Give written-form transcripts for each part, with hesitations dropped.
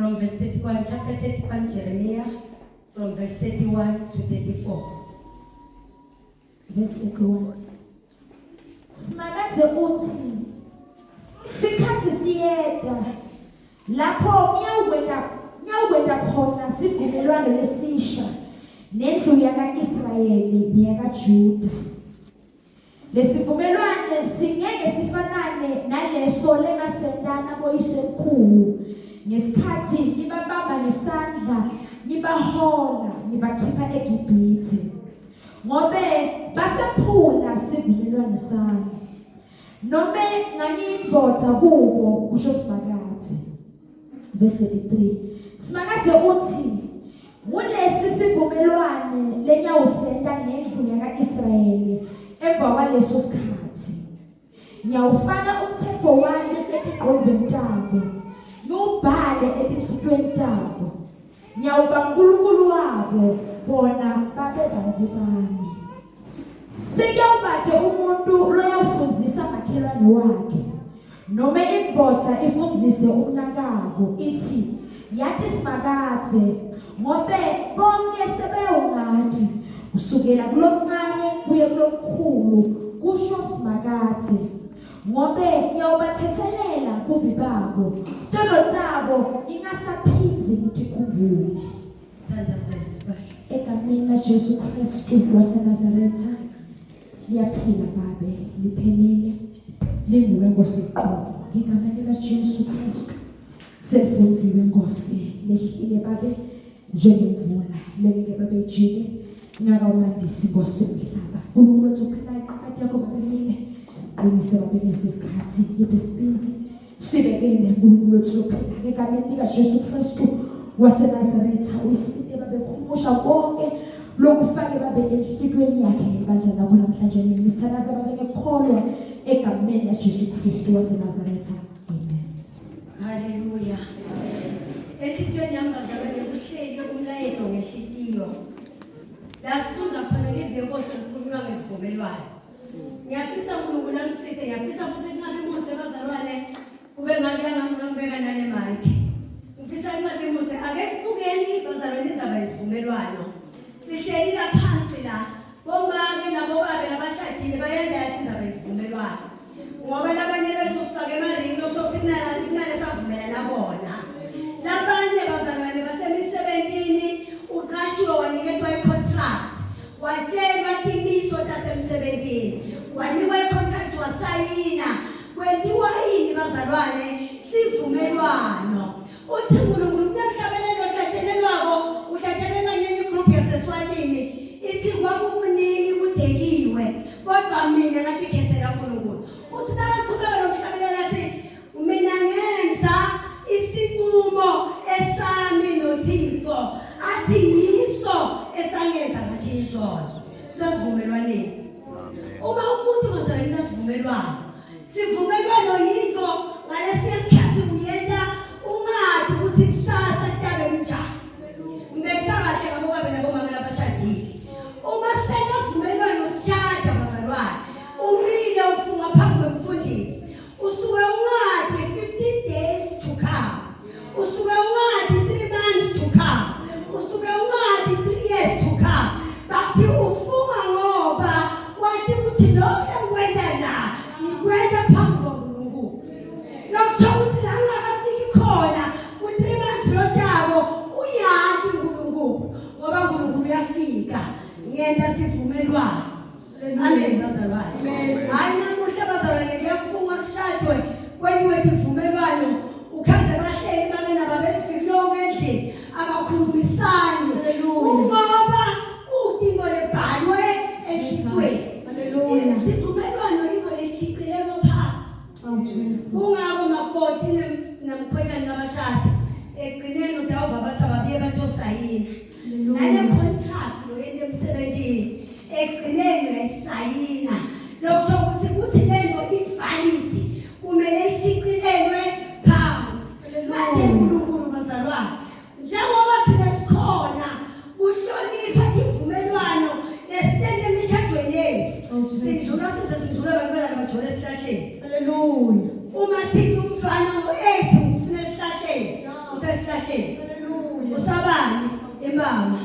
From verse 31, chapter 31, Jeremiah, from verse 31 to 34. Verse 31. Simakadze uthi sikhathi siyeda lapho ngiyawukwenta khona sivumelwano lesisha nendlu yaka-Israyeli neyakaJuda. Lesivumelwane singeke sifanane naleso lengasentana boyisemkhulu ngesikhathi ngibabamba ngesandla ngibahola ngibakhipha eGibhithe, ngobe basephula sivumelwano sami nome ngangiyindvodza kubo, kusho Simakadze. Verse 33, Simakadze uthi kulesi sivumelwane lenyawusenta nendlu yaka-Israyeli emva kwaleso sikhathi, ngiyawufaka umthetho wami etingqondweni tabo, ngiwubhale etinhlitiyweni tabo. Ngiyawuba uNkulunkulu wabo, bona babe bantfu bami. Sekuyawubade umuntu loyawufundzisa makhelwane wakhe, nome indvodza ifundzise umnakabo, ithi, "Yati Simakadze," ngobe bonke sebeyawungati, kusukela kulomncane kuye kulomkhulu, kusho Simakadze. Ngobe ngiyawubathethelela bubi babo, tono tabo ngingasaphindzi ngitikhumbule. Thandazela sibahle. Egameni laJesu Kristu waseNazaretha, liyaphila Babe, liphelele, linguwe Nkosi uqobo. Ngegama likaJesu Kristu selifundziwe Nkosi, lehlile Babe njengemvula lengeke Babe ijike ingakawumandisi Nkosi umhlaba. Nkulunkulu wethu uphila iqakati yakho Babe mine qinise Babe kulesi sikhathi, yiphe isibindi sibekele uNkulunkulu wethu lophila egameni likaJesu Kristu waseNazaretha, uyisite babe khumusha konke lokufake babe enhlitweni yakhe ngebandla lakho namhlanje nini. Sithandaza babe ngekukholwa egameni laJesu Kristu waseNazaretha, amen. Haleluya. Enhlitiyweni yami bazalwane kuhleli umlayeto ngenhlitiyo. La sifundza khona livi lenkosi likhulunywa ngesivumelwano. Ngiyafisa uNkulunkulu angisite, ngiyafisa futhi kungabi muthe bazalwane, kube make yangambeka nale mic. Ngifisa kungabi muthe. Ake sibukeni bazalwane indzaba yesivumelwano. Sihleli la phansi la, bomake nabobabe labashadile bayandaya indzaba yesivumelwano. Ngoba labanye bethu sifake emaringi lokusho ukuthi kunale savumelana kona. Labanye bazalwane basemisebentini uqashiwe waniketwa i-contract. Watshelwa timiso tasemsebentini, wanikwa i-contract wasayina. Kwentiwa ini bazalwane? Sivumelwano. Uthi uNkulunkulu kunemhlabelelo ohlatshelelwako, uhlatshelelwa ngenye igroup yaseSwatini, ithi kwakukuningi kudekiwe, kodwa mina ngatikhethela uNkulunkulu. Uthi nakaqhubeka nomhlabelelo athi Mina ngenza isinqumo esami noThixo athi yiso esangenza ngashiya isono. Kusesivumelwaneni. Uma umuntu ngozalwa nesivumelwano, sivumelwano yinto ngalesinye isikhathi uyenta ungazi ukuthi kusasa kutabe kunjani. Ngibekisa kahle ngabobaba nabomama labashadile. Uma senta sivumelwano sishada bazalwane, umile ufunga phambi kwemfundisi. Usuke ungadi 15 days to come. Usuke ungadi 3 months to come. Usuke ungadi 3 years to come. Bathi ufunga ngoba wathi ukuthi lokhu engikwenta la ngikwenta phambi kwaNkulunkulu. Lokusho ukuthi la ngingakafiki khona ku-3 months lotako uyati uNkulunkulu ngoba uNkulunkulu uyafika ngenta sivumelwano. Amen bazalwane. Hayi namuhla bazalwane kuyafungwa kushadwe kwentiwe tivumelwano ukhandze bahleli make nababefiki lonke endlini abakhulumisani kungoba kutinto lebhalwe enhlitweni. Haleluya. Sivumelwano yinto leshicilelwa phansi. Oh Jesu. Kungako makoti nemkhwenyana nabashada ekugcineni utawuva bathi ababuye batosayina. Nale contract lo yento emsebenzini ekugcineni uyayisayina lokusho ukuthi kuthi lento ivalid kumele ishicilelwe phansi. Manje uNkulunkulu bazalwane njengoba thina sikhona kuhlonipha imvumelwano lesitende emishadweni yethu Oh, Jesus. sidlula size sidlula abantwana nabajole esihlahleni. Haleluya. Uma sithi umfana ngo-8 ngifuna esihlahleni, usesihlahleni. esihlahleni. Usabani imama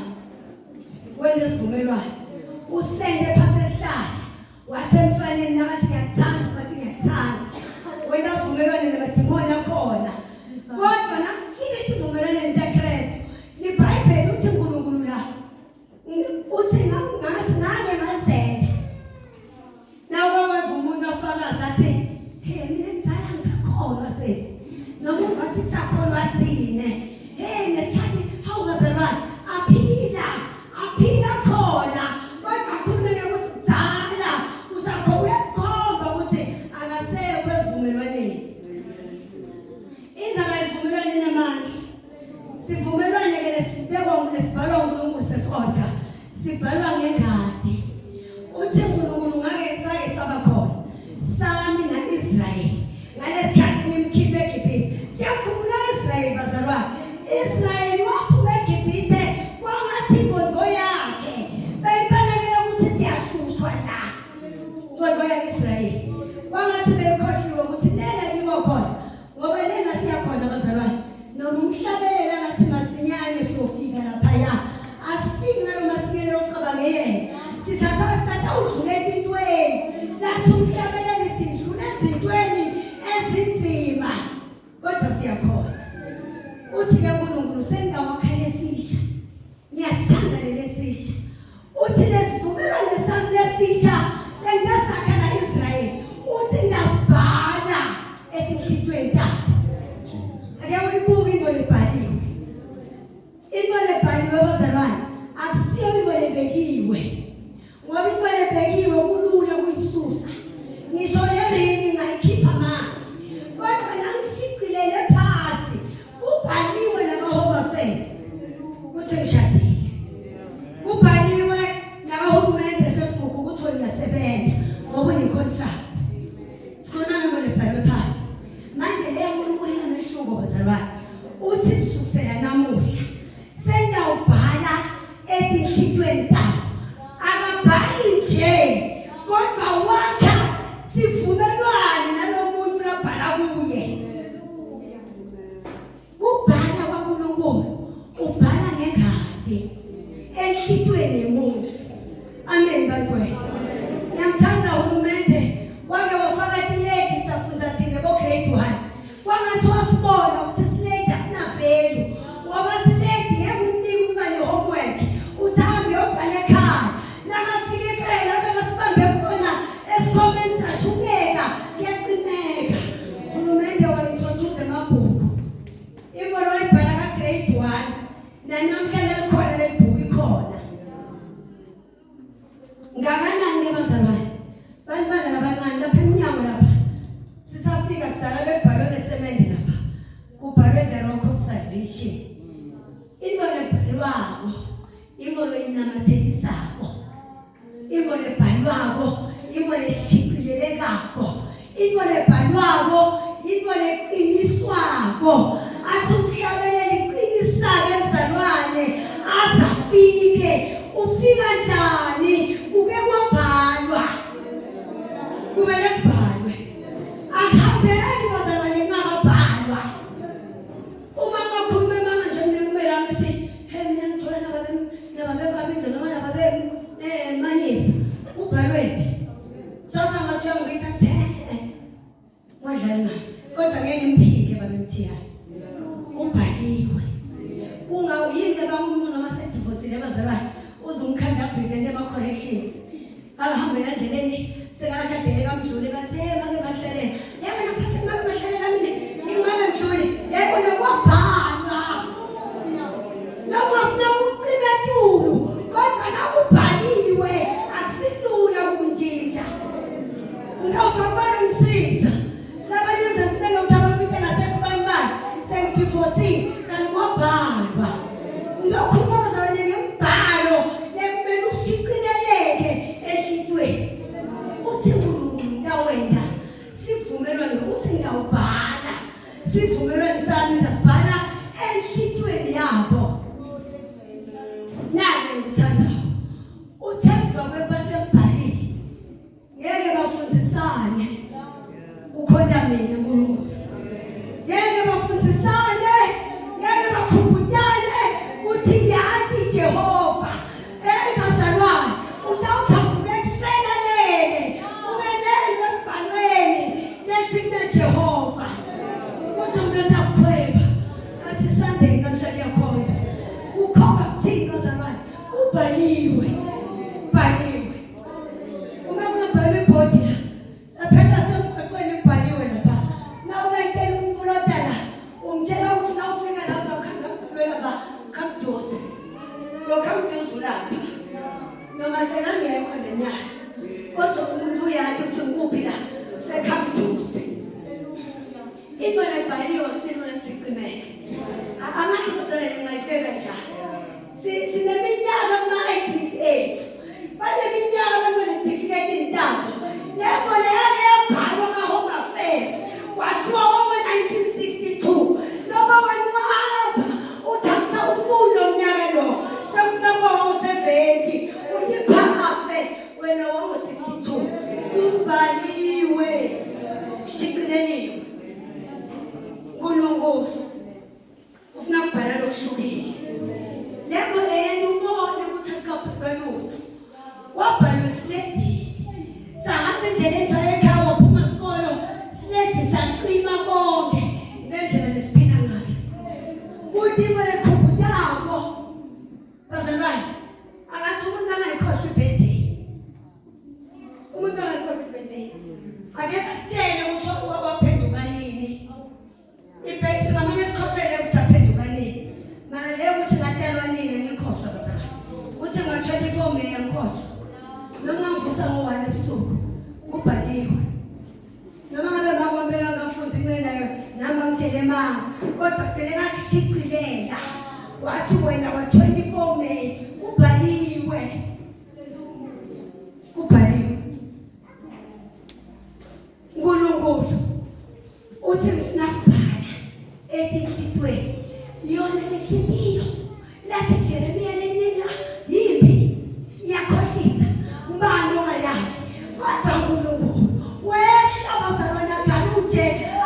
wena isivumelwano. Usende phasi esihlahla. Wathi emfaneni nakathi ngiyakuthanda, wathi ngiyakuthanda. Wena sivumelwane namadimoni akhona. Kodwa nakufika etivumelwaneni taKristu, liBhayibheli uthi uNkulunkulu la uthi ngase ngake ngasele. Nawe weva umuntu afakaza athi, "Hey mina ngithanda ngisakholwa sesi." Noma ungathi kusakholwa thina. Hey ngesikhathi hawu bazalwane aphila aphila khona kodwa akhulumeke ukuthi kudala usakho uyakukhomba ukuthi akasekho esivumelwaneni. Indzaba yesivumelwane inamandla. Sivumelwane ke lesibekwa lesibhalwa uNkulunkulu sesodwa. Sibhalwa ngengadi. Uthi uNkulunkulu ngake sake saba khona. Sami naIsrael. Ngalesikhathi nimkhiphe eGibhithe. Siyakhumbula Israel bazalwane. Israel waphuma eGibhithe kwangathi ingondo yakhe beyibalekela ukuthi siyahlushwa la. Ingondo yaIsrael. Kwangathi beyikhohliwe ukuthi lena kibo khona ngoba lena siyakhona bazalwane noma umhlabelela ngathi masinyane siyofika laphaya asifiki ngalo masinyane ocabange yena sithatha sithatha udlule etintweni lathi umhlabeleli sidlule ezintweni ezinzima kodwa siyakhona uthi ke uNkulunkulu sengawakha lesisha ngiyasithanda lelesisha uthi lesivumelwane sami lesisha lengasakha na-Israyeli uthi ngasibhala etinhlitweni tabo ake uyibuke into lebhaliwe into lebhaliwe bazalwane akusiyo into lebekiwe ngoba into lebekiwe kulula kuyisusa ngisho neringi ngayikhipha manje kodwa nangishicilele phasi kubhaliwe nama-home affairs ukuthi ngishadile kubhaliwe nakahulumende sesigugu ukuthi uyasebenza ngoba une-contract sikhuluma ngento lebhalwe phasi manje leya nkulunkulu inemehluko bazalwane uthi kusukisela namuhla sengiyawubhala etinhlitweni tawo akabhali nje kodwa wakha sivumelwane nalomuntu labhala kuye Kubhala kwaNkulunkulu ubhala ngengadi enhlitweni yomuntu. Amen bantwena. Ngiyamthanda uhulumende wake wafaka tiledi kusafunda thina bo grade 1. Kwangathi wasibona ukuthi siledi asina value ngoba siledi ngeke umnike umntwana homework uthi ahambe uyobhala ekhaya. Nakafika ekhaya lapho kasibambe khona esikhomeni sashukeka kuyaqineka. Hulumende wa-introduce amabhuku. Imbono wayibhala ka-grade 1 nanamhla nalikhona leli bhuku ikhona. Ngakanani ke bazalwane? Bantwana labancane lapha emnyango lapha. Sisafika kudala bekubhalwe ngesemende lapha. Kubhalwe the rock of salvation. Imbono ebhalwako, imbono inamathelisako. Into lebhalwako, into leshicilelekako, into lebhalwako, into leqiniswako. Athi umhlabeleli qinisake mzalwane azafike. Ufika njani? Kuke kwabhalwa. Kumele kubhalwe. Akuhambeki bazalwane kungakabhalwa. Uma ngakhuluma mama nje mina kumele angithi hey mina ngithola nababe nababe kabizo noma nababe eh manyisa kubhalwe phi sasa ngathi uyangibika the wadlala imali kodwa ngeke ngimphike babe mthiyane kubhaliwe kungawuyini abamunu noma sedivosile abazalwane uzumkhandla present ama corrections ahambe endleleni sekashadele kamdluli bathe bake bahlalela yebo nakusase bake bahlalela mina ngimake mdluli yebo kwabhalwa noma ufuna ukucima tulu kodwa nakubhaliwe akusilula ukuntshintsha ngawufaka umsiza labanye ngizofuneka ukuthi abambite ngasesibanibani sengidivosile kanti kwabhalwa ngizokhuluma bazalwane ngembhalo lekumele ushicileleke enhlitweni uthi uNkulunkulu ngawenda sivumelwano uthi ngawubhala sivumelwano sami. bakhumbutane ukuthi yati Jehova. Hey bazalwane, utawuthi avuke ekuseni alele ube nento embhalweni lethi kunaJehova. Kodwa umuntu akukhweba athi Sunday namhla kuyakhonda. Ukhomba kuthini bazalwane? Kubhaliwe. Bhaliwe. Uma kunabhalwe ibhodi la, lapha semgwaqweni kubhaliwe lapha. Nawulayitela umfulota la, ungitshela ukuthi nawufika la utawukhanza kubhalwe lapha khamduze. Lo khamduze ulapha. Noma sekangekho nenyanga. Kodwa umuntu uyati ukuthi ngikuphi la, usekhamduze. Into lebhaliwe akusilula ukuthi icimeke. Amanye bazalwane ngingayibeka njalo. Sineminyaka kuma-IDs ethu. Baneminyaka abantu tabo. Levo leyana yabhalwa ka-Home Affairs. Kwathiwa wango-1962. Noma wena ungahamba uthi angisawufuni lo mnyaka lo. Sengifuna kuba wango-70. Uthi phafe wena wango-62. Kubhaliwe. Shicileliwe. uNkulunkulu ufuna kubhala lokuhlukile. Lebo lento ubone ukuthi akukabhalwa lutho. Kwabhalwa esiledini. Sahamba endleleni saya ekhaya waphuma isikolo, siledi saqima konke. Le ndlela lesiphila ngayo. Kuthi imali ekhumbutako. Bazalwane, angathi umuntu angayikhohlwa ibirthday. Umuntu angayikhohlwa ibirthday. Ake akutshele ukuthi waphenduka nini. Ibheki singamane sikhohlele ukuthi aphenduka nini. Mara leyo ukuthi ngatalwa nini ngikhohlwa bazalwane. Kuthi ngo-24 May angikhohlwa. Noma ngivusa ngo-1 ebusuku kubhaliwe. Noma ngabe mama wami bekangafunzi incele nayo nami bangitshele mama kodwa gcine ngakushicilela wathi wena wa-24 May kubhaliwe. Kubhaliwe. uNkulunkulu uthi ngifuna kubhala ethi enhlitweni iyona lenhlitiyo lathi Jeremiya lenyela yimbi iyakhohlisa ngubani ongayazi kodwa uNkulunkulu wehla bazalwana galuje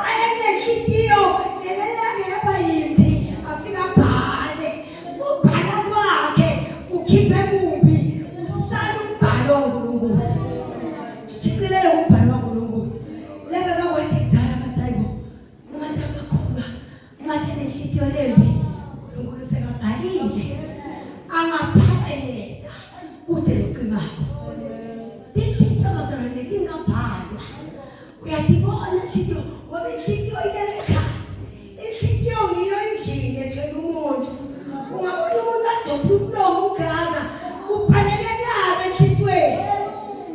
aye kule nhlitiyo leleyake yaba yimbi afika abhale kubhala kwakhe ukhiphe bubi usala umbhalo kaNkulunkulu shicilele umbhalo kaNkulunkulu lebe bakwethe kudala bathi hayibo ungathi amakholwa ungathi enenhlitiyo lembi uNkulunkulu sekabhalile angabhala yena kude locimako tinhlitiyo bazalwane letingabhalwa uyatibona inhlitiyo ngoba inhlitiyo ilele ekhathi inhlitiyo ngiyo injini ethwele umuntu ungabona umuntu adobula umlomo ungaka kubhaleke kabi enhlitiyweni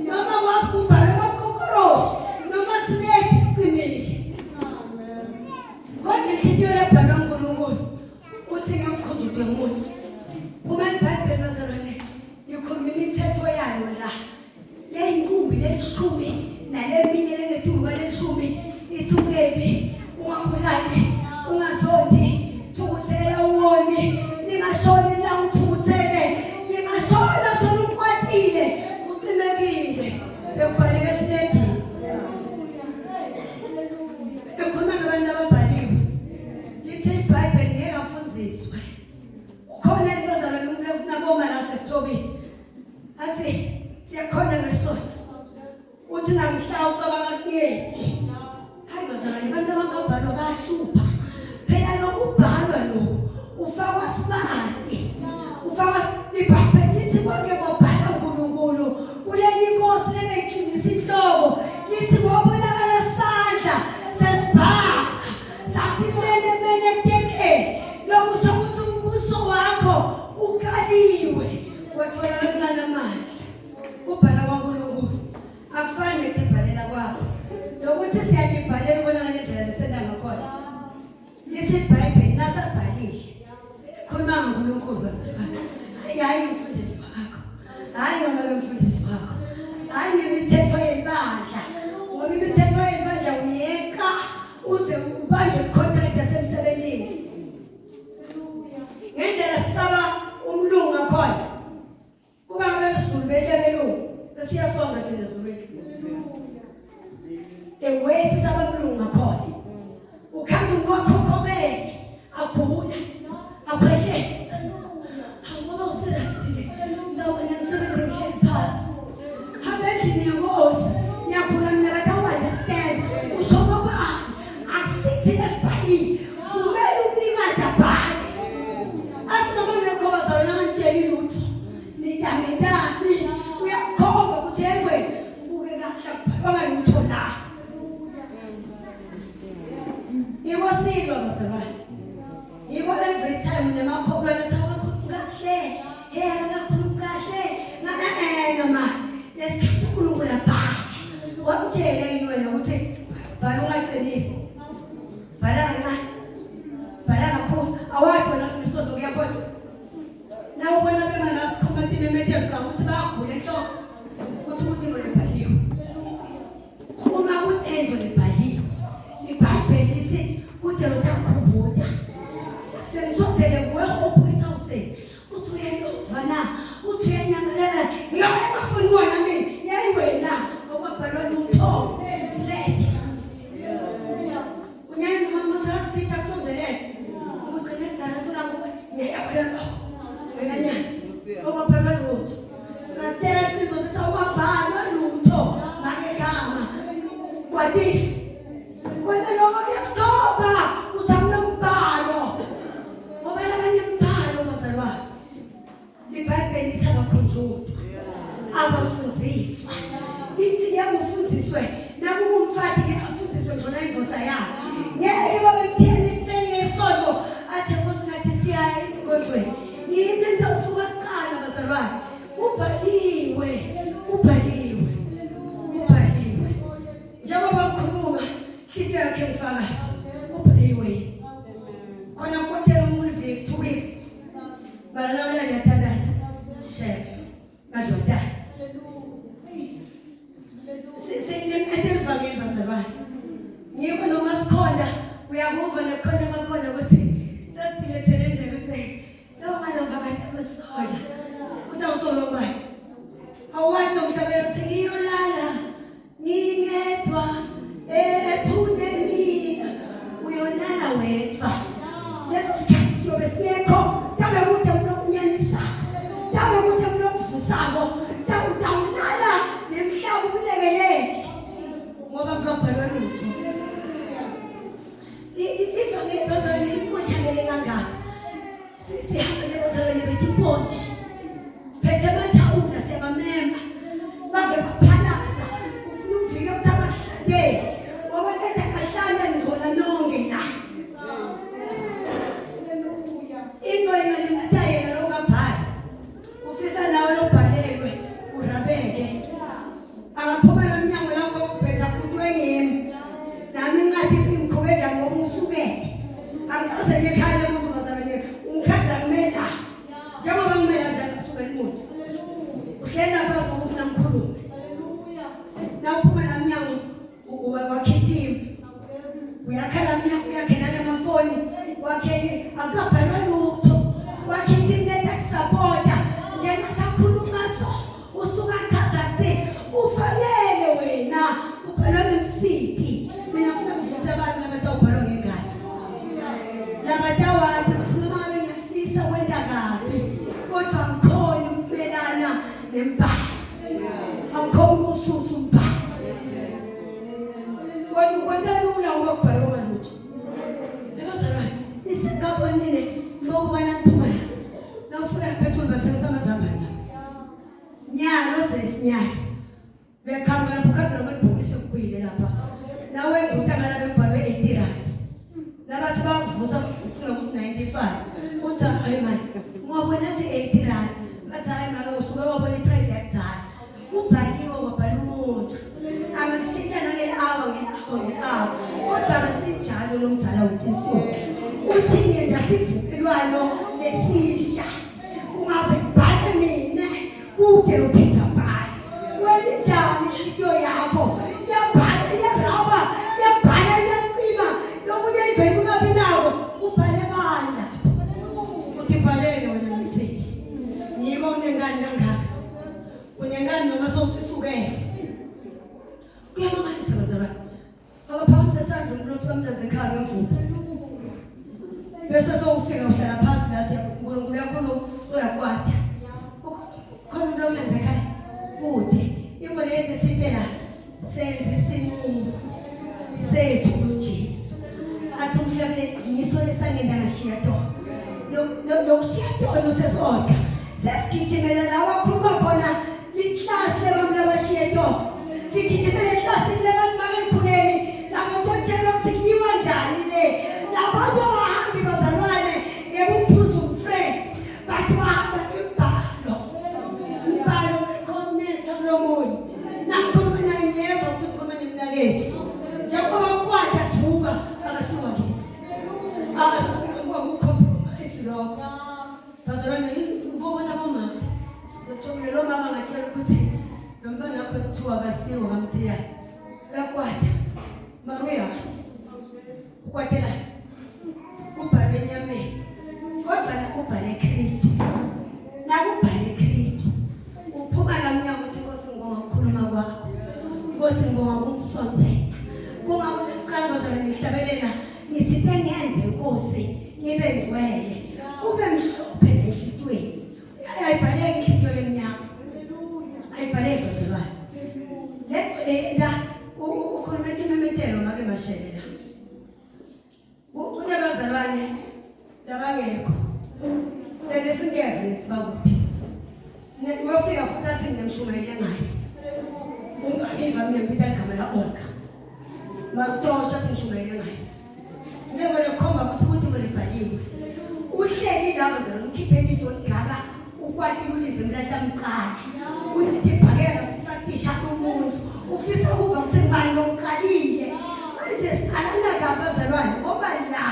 noma kwakubhalwe kwakokoroshi noma silethi sicimile kodwa inhlitiyo lebhalwa uNkulunkulu uthi ngamkhunjudwe umuntu uma iBhayibheli bazalwane likhuluma imithetho yalo la leyinkumbi lelishumi naleminye lengetulu kwalelishumi ithi ungebi ungabulali ungazondi thukuthela ungoni lingashoni ilanga uthukuthele lingashona shona ukwatile kucimekile bekubhaleke esiledini ekhuluma ngabantu ababhaliwe lithi ibhayibheli ngeke afundiswe ukhona yini bazalwane umuntu efuna boma la sesithobile athi siyakhona ngelisonto uthi namhla ucabanga kungedi hayi bazalwane abantu abangabhalwa bayahlupha phela lokubhalwa lo ufakwa smart ufakwa libhayibheli lithi konke kwabhala uNkulunkulu kuleli inkosi lebeyiqinisa inhloko lithi kwabonakala sandla sesibhala sathi mene mene teke lokusho ukuthi umbuso wakho ukaliwe watholakala kunanamandla kubhala kwaNkulunkulu akufani nekubhalela kwakho nokuthi siyatibhalela ubona ngalendlela lesenta ngakhona lithi ibhayibheli nasabhalile likhuluma ngaNkulunkulu bazalwane hayi hayi mfundisi wakho hayi noma ke mfundisi wakho hayi ngemithetho yebandla ngoba imithetho yebandla uyeka uze ubanjwe icontract yasemsebenzini ngendlela sisaba umlungu ngakhona kuba ngabe lizulu belebelungu besiyasonga thina ezulwini the way sisaba umlungu ngakhona ukhathi umuntu wakhokhobele agula Bakutshele yini wena ukuthi bhala ungaqinisi, bhala kancane, bhala kakhulu? Awathi wena sinesonto kuyakhona na ubona bema lapho khoma timemete mcanga ukuthi bayagula enhloko ukuthi umuntu into lebhaliwe. Uma kunento lebhaliwe, iBhayibheli lithi kude lotakukhumbuta sengisondzele kuwe hope ithi awusezi uthi uyalova na uthi uyanyamalala ngilokho engafuni kuwona mina yayi wena okwabhalwa lutho silethe unyanya noma mosela kusita kusondelele ugcine kudzala solangoba ngiyayabona lokho uyanyanya okwabhalwa lutho singatshela iqiniso sithi awukabhalwa lutho ngakegama kwatile Kodwa lokho kuyasikhomba ukuthi akunombhalo. Ngoba labanye imibhalo bazalwane. IBhayibheli lithi abakhunjulwa. Abafundiswa. Lithi ngeke ufundiswe nakungumfati ngeke afundiswe ngisho nayindoda yakhe. Ngeke babe mthiyane ekuseni ngesonto athi Nkosi ngathi siyaya enkonzweni. Yini lento ufuka kuqala bazalwane? Kubhaliwe, kubhaliwe. Kubhaliwe. Njengoba ngikhuluma, inhliziyo yakhe ngifakazi. Kubhaliwe. Khona kotela umuntu viki 2 weeks. Bala lawula ngiyathandaza. Shem. Badlwadana. Silimete elivangeli bazalwane. Ngikho noma sikhona uyakuva nakhona makhona ukuthi sesidilethele nje ukuthi lawo malanga abantu abasola. Uthi awusola ubani? Awathi lo mhlabelo uthi ngiyolala Ngingedwa ethuneni uyolala wedwa. Leso sikhathi siyobe singekho tabe kude kunokunyanisako. Tabe kude kunokuvusako. Utawulala nemhlaba ukulekelele. Ngoba kungabhalwa lutho. Ivangeli bazalwane limoshakele kangaka. Sihamba nebazalwane betipontshi. Siphethe amathawula siyabamema. Bave baphalaza. Ufuna uvike ukuthi abakuhlandele. Ngoba kade ahlala ngcola nonke la. Into ingalimata yena longabhali. Ufisa nawe lobhalelwe urabeke. Angaphuma nomnyango la gogo ubhetha khutshwe yimi. Nami ngingathi singimkhube njani ngoba ungisukele. Angikaze ngiyekhaya lemuntu bazalwane ungikhatha ngimela. Njengoba ngimela nje angisukeli umuntu. Uhleli lapha ngoba ufuna ngikhulume. Nawuphuma namnyango wakhithima. Uyakhala mnyango uyakhena namafoni wakhe akabhalwa lutho. Wakhithima leta kusapota njengoba sakhuluma so usuka chaza kuthi ufanele wena ubhalwa ngemsiti. Mina ngifuna ngivuse abantu labatawubhalwa ngengadi. Labatawati ukuthi noma ngabe ngiyafisa kwenta kabi kodwa ngikhona ukumelana nembhalo. Angikhona ukususa umbhalo. Wena ukwenta lula ngoba kubhalwa ngalutho. Ebazalwane, nisengapho nini nobukana niphuma la. Nawufika lapha ethuni bathengisa amazambane la. Nyalo sesinyalo. Uyaqhamuka lapho ukhathela kwelibhokisi kuwile lapha. Nawe umntana lapha ekubhalwe 80 rand. Nabathi bakuvusa kuguqula kusi 95. Uthi hayi mani, ungabona athi 80 rand. Bathi hayi mani usuke wabona iprice yakudala. Kubhaliwe wabhala umuntu. Angakushintsha nangeli-hour ngeli-hour ngeli-hour. Kodwa akasinjalo lo mzala wethu insuku. Uthi ngiyenda sivumelwano lesisha. Kungaze kubhale mina kude lophinda bhale. Wena injani inhliziyo yakho? Iyabhala, iyaraba, iyabhala, iyacima. Lokunye ivele ungabi nako. Kubhale bani lapho? Uthi bhalele wena nomsithi. Ngiko unenkani kangaka. Unenkani noma sowusisukele. Kuyamangalisa bazalwane. Abaphakamise isandla umuntu othi bamnanze ekhaya ngemvupho. Bese sowufika uhlala phansi la siya uNkulunkulu uyakhuluma soyakwata. Khona umuntu omnanze ekhaya kude. Imbo lento esinte la senze isinqumo sethu kuJesu. Athi umhlabeleli ngiso lesangenda ngashiya tono. Lokushiya tono sesodwa. Sesigijimela la wakhuluma khona liklasi lebantu labashiye tono. Sigijimele eklasini lebantu bakelikhuleni labantu otshelwa ukuthi kuyiwa njani le. Labantu abahambi bazalwane ngebuphuzu friends bathi bahamba ngemibhalo. Umbhalo uconnecta kulomunye. Nangikhuluma naye ngiyeva ukuthi ukhuluma lokho. Bazalwane ubobona bomama. Sesithomile lo mama ngatshela ukuthi lo mntwana wakho sithiwa akasiwo kamthiya. Uyakwata. Mara uyati. Ukwatela. Ubhale enyameni. Kodwa nakubhale Kristu. Nakubhale Kristu. Uphuma la mnyango uthi Nkosi ngibonga ukukhuluma kwakho. Nkosi ngibonga ukungisonzela. Kungako ngiqala bazalwane ngihlabelela ngithi tengenze Nkosi ngibe ngcwele. Kube mhlophe enhlitweni. Ayibhaleki inhlitiyo lemnyama. Ayibhaleki bazalwane. Le le la ukhuluma imemetelo make mashele la. Kunabazalwane labangekho. Lele singeve nithi bakuphi. Uyofika futhi athi mina ngishumayele ngaye. Ungakiva mina ngibita igama la Olga. Marutosha athi ngishumayele ngaye. Lebo lekhomba ukuthi ukuthi bona ibhaliwe. Uhleli lapho zona umkhiphe iso ligaka ukwatile ulinze mina tamqala. Uthi ibhakela ufisa kutisha umuntu. Ufisa ukuva ukuthi ngubani lokuqalile. Manje siqalana kabi bazalwane ngoba la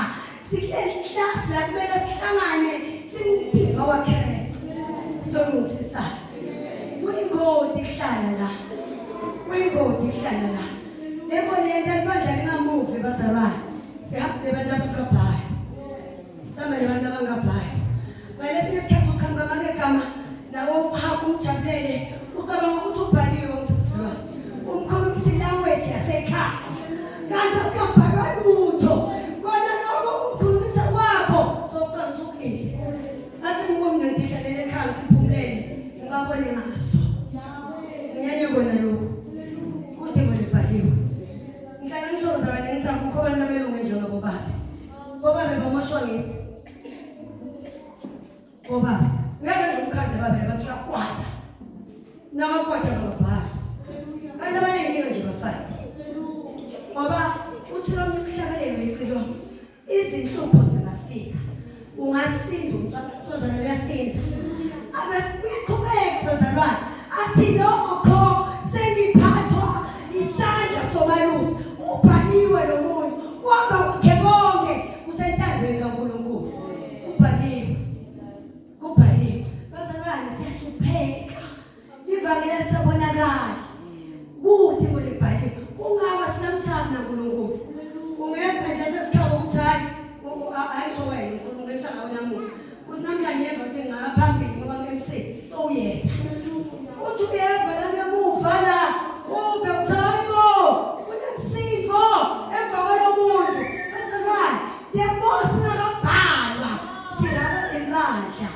sikuleli class la kumele sihlangane singumtimba waKristu. Sitolungisisa. Kuyingodi kuhlala la. Kuyingodi kuhlala la. Lebo lento libandla lingamuvi bazalwane. Sihamba nabantu abangabhayo. Sihamba nabantu abangabhayo. Ngalesinye isikhathi uqhamuka amagama nawo uhaka umjabulele ucabanga ukuthi ubhaliwe umzalwane. Umkhulumisa ilanguage yasekhaya. Kanti akukabhalwa lutho. Kona lokho umkhulumisa kwakho sokuqalisukile. Athi ngibona ngidlalele ekhaya ngiphumulele ngibabone ngaso. Nginyanye kona lokho. Kude bona ibhaliwe. Ngihlala ngisho mzalwane ngithi akukho abantu abelunge njengabo baba. Bobaba bamoshwa ngithi. Bobaba ngeke nje umkhandle babe bathi uyakwata. Nakakwata bangabhali. Abantu abaningi nje bafati. Ngoba uthi lo mnye umhlabelelo yicilo Izinhlupho zingafika. Ungasinda umntwana sozana uyasinda. Abesiyaqhubeka bazalwane. Athi nokho sengiphathwa isandla somalusi. Ubhaliwe lo muntu. Kuhamba kwakhe konke kusentandweni kaNkulunkulu. Kubhaliwe. Kubhaliwe. Bazalwane siyahlupheka. Ivangeli alisabonakali. Kude kulibhaliwe. Kungawa samsam naNkulunkulu. Ungeva nje sesikhaba ukuthi hayi hayi ngisho wena uNkulunkulu ngisangawe namuhla. Kuthi namhla ngiyeva ukuthi ngaphambili ngoba ngi-MC so uyena. Uthi uyeva la ngemuva la uve ukuthi hayi bo kunemsitho emva kwalo muntu. Bazalwane, the more singakabhalwa singaba nebandla.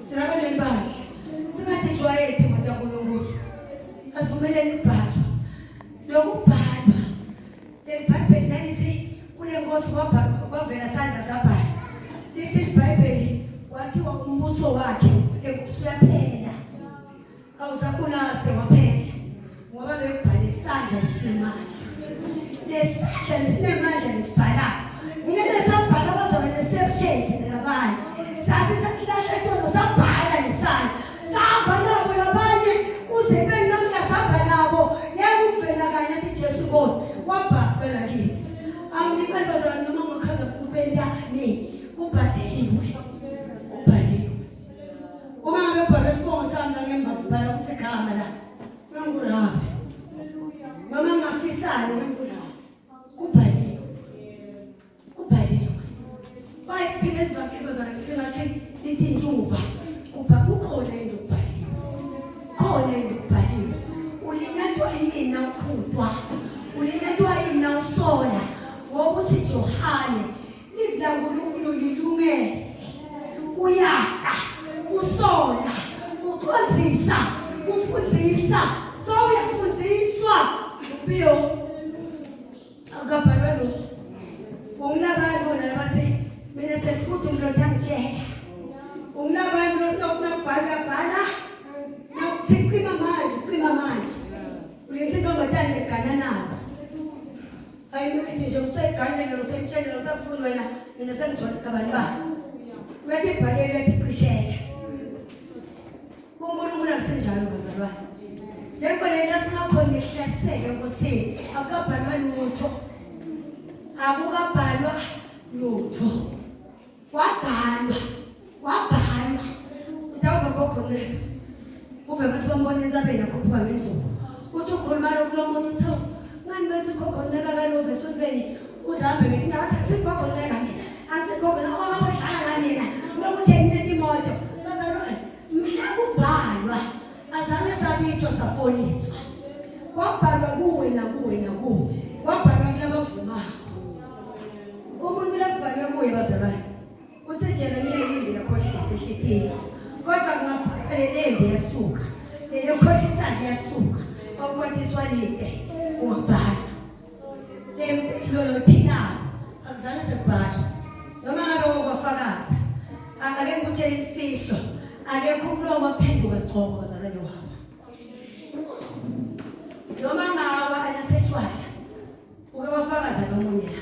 Singaba nebandla. Singatijwayeli timo taNkulunkulu. Asivumeleni ukubhalwa. Lokubhalwa leli Bhayibheli nalithi kule nkosi kwabhalwa kwavela sandla sabhala. Lithi iBhayibheli kwathiwa umbuso wakhe lenkosi uyaphela. Awusakulaste waphela. Ngoba bekubhala isandla esinemandla. Lesandla lesinemandla lesibhalayo. Ngeke sabhala abazona neceptions nabanye. Sathi sesilahle tono sabhala lesandla. Sahamba nabo labanye kuze kube namhla sahamba nabo. Ngeke umvela kanye athi Jesu Nkosi kwabhalwa lakithi. Anginibali bazalwane noma ngakhanza abantu bentani kubhaliwe. Kubhaliwe. Uma ngabe kubhalwe isibongo sami la ngemva kubhala ukuthi igama la. Ngangurabe. Noma ngingafisani ngangurabe. Kubhaliwe. Kubhaliwe. Bayiphila emvakeni bazana ngifike ngathi ithi intshuba. Kubha kukhona into okubhaliwe. Khona into okubhaliwe. Ulinyatwa yini nawukhutwa? Ulinyatwa yini nawusola? Ngokuthi Johane livi laNkulunkulu lilungele. Kuyala, kusola, kuxonzisa, kufundisa. So uyafundiswa impilo akabhalwa lutho ungunabantu bona labathi mina sesikude umlotha angitshela ungunabantu losinofuna kubhala uyabhala nakuthi cima manje ucima manje ulenza intombazane egananayo ayincedi nje useyigane nje useyitshelile usakufuni wena mina sengijole kabani ba uyatibhalela uyaticishela kuNkulunkulu akusenjalo bazalwane le nto lena singakhona ihlaliseke enkosini akukabhalwa lutho akukabhalwa lutho. Kwabhalwa, kwabhalwa. Utawuva gogo Nceba. Uve bathi bambona entsabeni akhuphuka ngendvuku. Uthi ukhuluma lokhu lomunye uthi awu ngani bathi gogo Nceba kalove esontweni uzihambe ngetinyawo athi akusigogo Nceba mina. Akusigogo obaba bodlala ngami yena lokuthi engineta imoto. Bazalwane mhla kubhalwa azange sabitwa safoliswa. Kwabhalwa kuwe nakuwe nakuwe. Kwabhalwa kulabavumako. Umuntu lakubhalwe kuye bazalwane. Uthe Jeremiya yimbi yakhohlisa inhlitiyo. Kodwa kungabhalwa lelembi yasuka. Lelekhohlisa liyasuka. Okwatiswa lide ungabhala. Lempilo lophilako akuzange sekubhalwa. Noma ngabe wakwafakaza. Ake ngikutshele imfihlo. Akekho umlomo waphenduka gcobo bazalwane wabo. Noma ngawa anathe tshwala. Uke wafakaza nomunye la.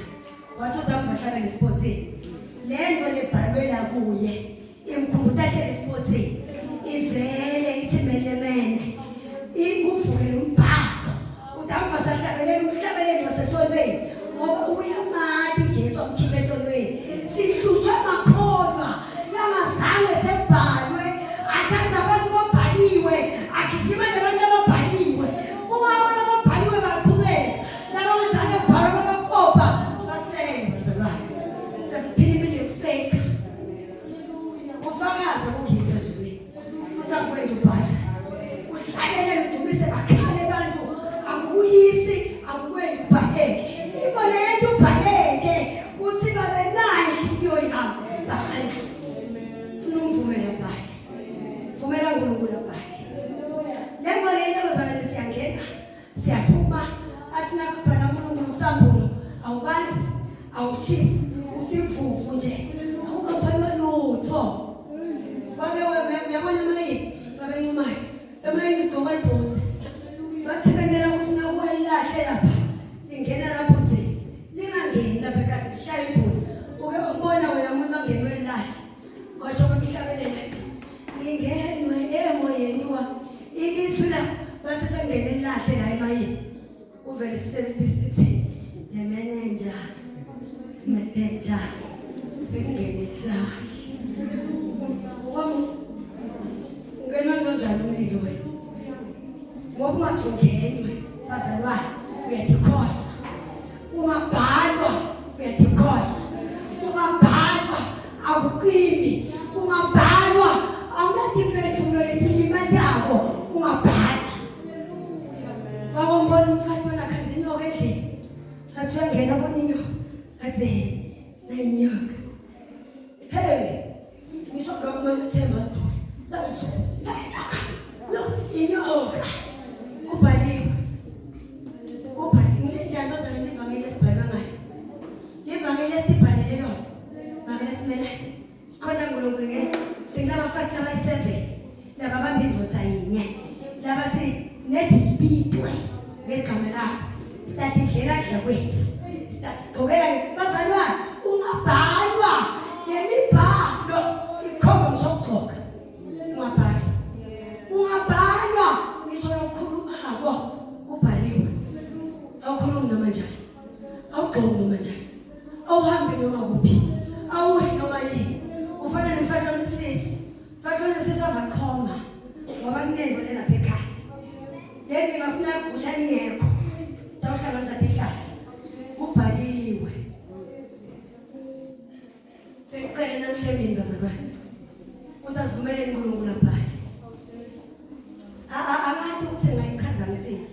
Wathi uDamva hlabela esipothini. Le nto lebhalwe la kuye imkhumbuta ahlele esipothini. Ivele ithi menemene. Ikuvuke nombhalo. UDamva sahlabelela umhlabeleli wasesontweni ngoba uyamati Jesu amkhiphe etonweni. Sihlushwe makholwa langazange sebhalwe akhanza abantu babhaliwe agijima nabantu ababhaliwe kungako lababhaliwe baqhubeka Labangazange bhalwa labakopa basele bazalwane. Sekuphila impilo yokufake. Ufakaza kungisa ezulwini. Futhi akwenza ubhala. Uhlabelele udumise bakhale abantu akukuyisi akukwenza ubhaleke. Into lento ubhaleke uthi babe nayo inhliziyo yami. Bhala. Funa umvumela bhala. Vumela uNkulunkulu abhale. Le ngwane into abazalwane siyangena. Siyaphuma athi nakubhala uNkulunkulu kusambulo awubanzi awushisi usivuvu nje awungaphalwa lutho. Wake uyabona emayini babencumayo emayini igcoka libhutsi bathi benela ukuthi nakuwalilahle lapha lingena lapho uthi lingangeni lapha ekade lishaya ibhutsi uke umbona wena umuntu angenwe lilahle Kwasho kwemhlabeleli athi ngingenwe emoyeni wa ilizwi la bathi sengene lilahle la emayini uvele isisebenzi sithi le manager manager sekungene lilahle ungenwa kanjani umlilo wena ngoba ungasungenwe bazalwane uyadikhohlwa Ungabhalwa uyadikhohlwa. Ungabhalwa akuqini. Ungabhalwa awunatimpethulo letilimatako. Ungabhalwa. Wakombona umfati wena khanzi inyoka endlini. Athi uyangena abona inyoka. Athi nayinyoka. Hey, ngisho ngakumane uthemba sidudla. Labusuku. Hey, inyoka. No, inyoka. Kubhaliwe. Kubhaliwe. Ngilenjani bazalwane ivangeli esibhalwe ngayo? Ivangeli esibhalele lona. Bangena simele. Sikhona uNkulunkulu ngeke. Singabafaki abayi-7 laba bamba indvodza yinye. Laba si nedisipitwe ngegama lakho. Sithatha indlela kudla kwethu. Sithatha gcokela bazalwane ungabhalwa lemibhalo ikhomba ngisho ukugcoka. Ungabhalwa. Ungabhalwa ngisho nokukhulumako kubhaliwe. Awukhulumi noma njani. Awugcoki noma njani. Awuhambi noma kuphi. Awudli noma yini. Ufana nemfati onesisu. Mfati onesisu angachoma ngoba kunento lelapha ekhaya. Lento ingafuna igusha lingekho. Tawuhlanganisa tihlahla. Kubhaliwe. Bengicela namhla emini bazalwane. Ukuthi asivumeleni uNkulunkulu abhale. Abantu ukuthi ngayichaza ngithini.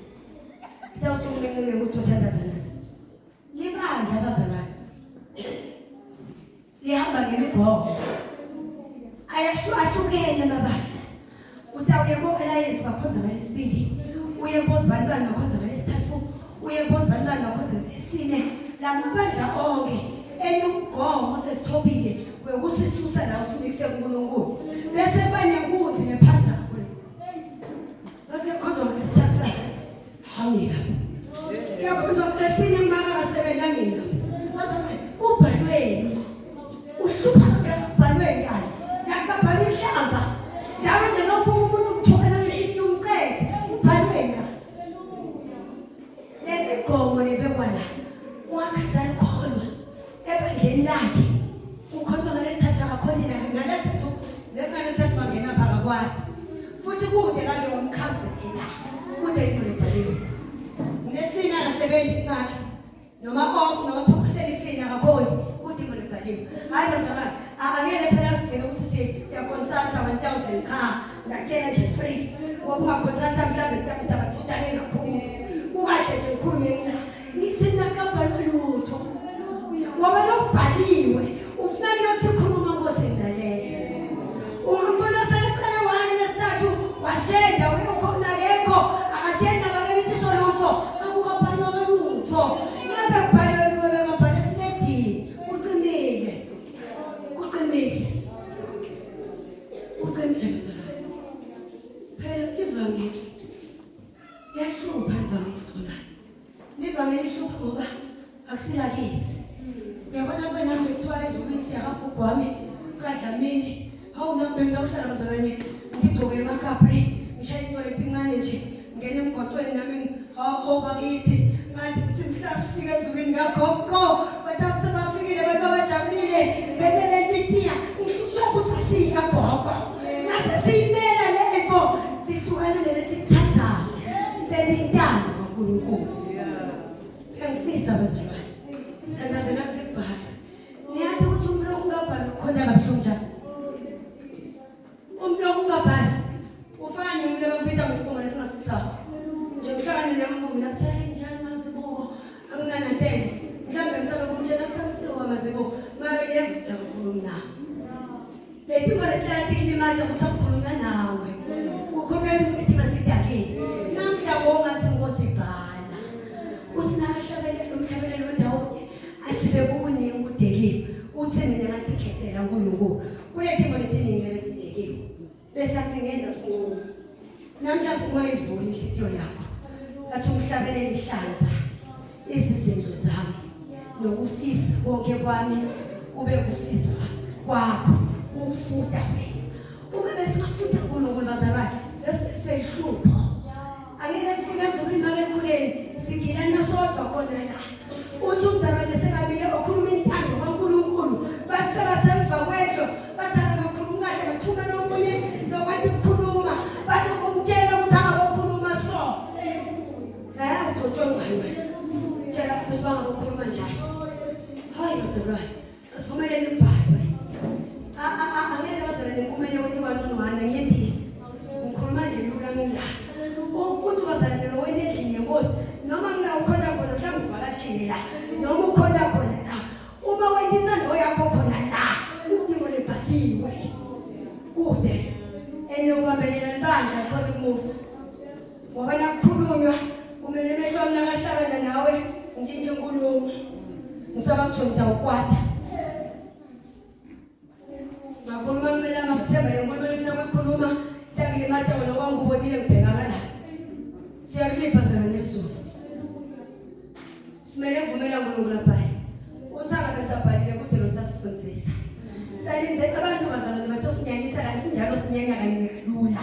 Itawusuke eceleni ukuthi uthandaza nathi. Libandla bazalwane. Lihamba ngemigomo. Ayahlukahlukene amabandla. Utawuye ko-Alliance bakhonza ngalesibili, uye kozibanibani bakhonza ngalesithathu, uye kozibanibani bakhonza ngalesine. La mabandla onke enomgomo sesithobile wekusisusa la usunikise kuNkulunkulu. Bese kuba nenkunzi nephanzako. Bese kukhonzwa ngalesithathu. Hawu lapho. Kuyakhonzwa ngalesine ngimaka kasebenza lapho. Bazalwane kubhalweni. Uhlupha kangaka kubhalweni kanti. Njakabhalwa inhlamba. Njalo nje mawubuka umuntu umthukela ngenhliziyo umqede. Kubhalweni kanti. Le migomo lebekwa la. Ungakhathali kholwa ebandleni lakhe. Ukholwa ngalesithathu kude kanje wamchazela kude into lebhaliwe nesina akasebenzi imali noma off noma phuma selifini akakhoni kude into lebhaliwe. Hayi bazalwane, angeke phela sidinge ukuthi siyaconsulta 1000. Cha, ngakutshela nje free, ngoba ungaconsulta mhlawumbe kutabathutane kakhulu. Kukahle nje ngikhulume mina ngithi mina kabhalwe lutho, ngoba lokubhaliwe ufuna kuyothi khuluma Nkosi ngilalele. Ungambona seqale wani lesithathu washenda uyokhona akekho akathenda bakebitiso lutho, akukabhalwa lutho. Ngabe kubhaliwe bengabhala esinedini. Kuqinile, kuqinile, kuqinile bazalwane. Phela ivangeli liyahlupha, livangeli xolani, livangeli lihlupha ngoba akusilakithi. Uyabona kube nami bekuthiwa ezulwini siyakagogo wami kaDlamini, hawu nami bengawuhlala bazalwane, ngigqokele amakapri, ngishaye into letincane nje, ngene emgwaqweni nami. Hawu bakithi, ngathi kuthi mhla sifika ezulwini kagogo bathi sebafikile abantu abajabulile benelelitiya. Ngihlushwa ukuthi asiyikagogo nase siyimela le info, sihlukana nalesithathayo senintando kaNkulunkulu. Ngiyangifisa bazalwane, thandazela kuthi kubhala. Niyathi ukuthi umuntu ungabhali ukhona kabuhlungu njani? Umuntu ungabhali ufana nomuntu abampitha ngesibongo lesingasisakho nje. Ngihlangane nemvumi nathi, "Hey, njani Mazibuko?" Anginanantele mhlawumbe ngisabe kumtshela kuthi angisiwo Mazibuko, mara ngiyevutha ngikhuluma nawe. Leti mara tihlala tikulimata ukuthi angikhuluma nawe, kukhulunywa ukuthi masidakile namhla bongathi Nkosi bhala. Uthi nakahlabelela umhlabelelo wendawonye athi bekukuningi kudekiwe, uthi mina ngathi khethela uNkulunkulu kuletimo letiningi lebetidekiwe, bese athi ngenda sinqumo. Namhlanje ungayivula inhliziyo yakho, athi umhlabeleli, hlanza izizindlo zami nokufisa konke kwami kube kufisa kwakho, kufuta wena. Uma besingafuta uNkulunkulu bazalwane, bese sibe ihlupho. Angeke sifike ezulwini makelikhuleni sigilana sodwa khona la. Uthi umzalwane sekamile okhuluma intando kaNkulunkulu, bathi sebasemva kwendlo, bathi akakhulumi kahle, bathumela omunye lokwati ukukhuluma, bathi umtshela ukuthi angabokhuluma so la ugcotshwe ngubani wena? Tshela abantu ukuthi bangabokhuluma njalo. Hayi bazalwane, asivumeleni kubhalwe. Angeke bazalwane nempumela wentiwa nonwana ngiyendisi, ngikhuluma nje lula ngila ukuthi bazalwane lo wena endlini yenkosi noma mina ukhona khona, mhlawumbe uvakashile la noma ukhona khona la, uma wena intando yakho khona la udingo lebhaliwe kude enye ubambelela libandla khona kumuva, ngoba nakukhulunywa kumele emehlo ami nakahlangana nawe ngishintshe inkulumo. Ngisaba kuthiwa ngitawukwata ngakhuluma, kumele amakuthemba le nkulumo efuna ukuyikhuluma itakulimata wena ngoba ngikubonile ngibheka ngala. Siyakulipha zalwane lizulu, simele kuvumela uNkulunkulu abhale. Uthi angabe sabhalile kude lo asifundisa salinze abantu bazalwane bathi osinyanyisa kanti sinjalo sinyanya kanye ngehlula.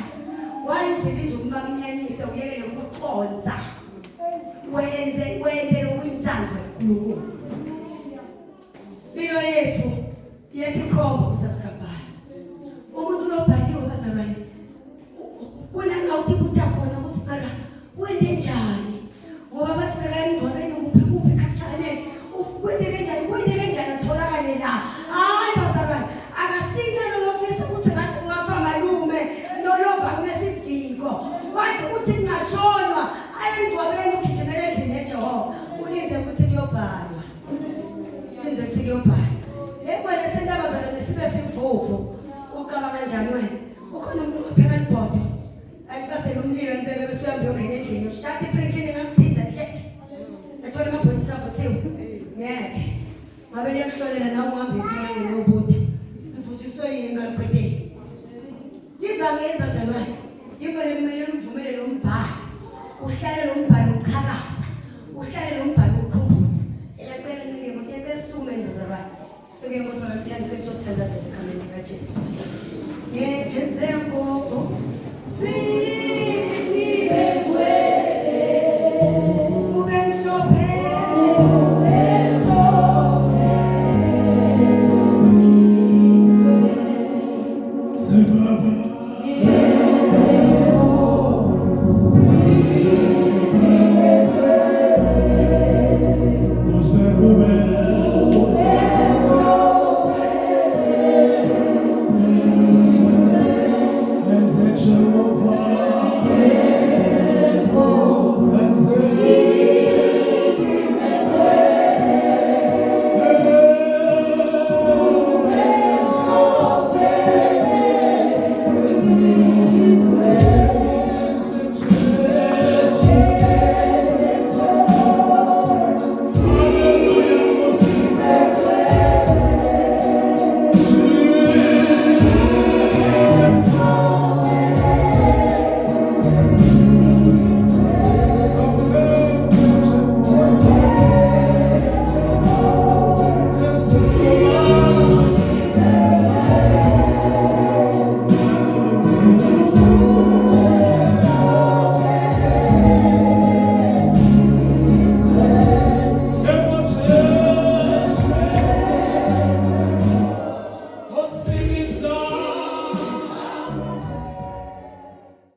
Why uselinze ukuba kunyanyise uyekele ukuxonza wenze wente lokuyinsanvo yaNkulunkulu? Impilo yethu iyatikhomba ukuthi asikabhali. Umuntu lobhaliwe bazalwane kunala utibuta khona ukuthi mara wente njani, ngoba bathi beka emngcwabeni kuphi kuphi khashane, kwente kanjani, kwente kanjani atholakale la. Hayi bazalwane, akasinalo lofisa ukuthi ngathi kungafa malume nolova kunesiviko wathi ukuthi kungashonwa aye emngcwabeni, ugijimele endlini yeJehova, ulinze ukuthi kuyobhalwa, ulinze ukuthi kuyobhalwa. Le ngwele sentaba zalwane sibe sivuvu. Ucabanga kanjani wena? Ukhona umuntu ongapheka libhodo alibasele umlilo alibeke bese uyahamba uyongena endlini ushada i-pre-cleaning angiphinza nje athole amabhokisi avuthiwe? Ngeke ngabe liyakuhlolela nawe uhambe ekhaya uyobuda ivuthiswe yini engalikhweteli. Ivangeli bazalwane yikho lekumele uvumele lo mbhalo uhlale, lo mbhalo uchakata, uhlale lo mbhalo ukukhumbula. Ngiyacela ncike, siyacela sisukumeni bazalwane. Ncike Nkosi, babemthanda, cela sithandazele egameni likaJesu. Ngenze Nkosi.